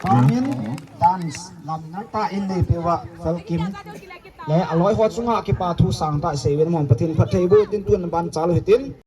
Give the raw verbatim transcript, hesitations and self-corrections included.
Amin. Dance lam nang ta in nei peuva Felkim le aloi ho chunga kipa thu sang ta sei uvin mong Pathen phatthei boh tin tun ban chalu hitin.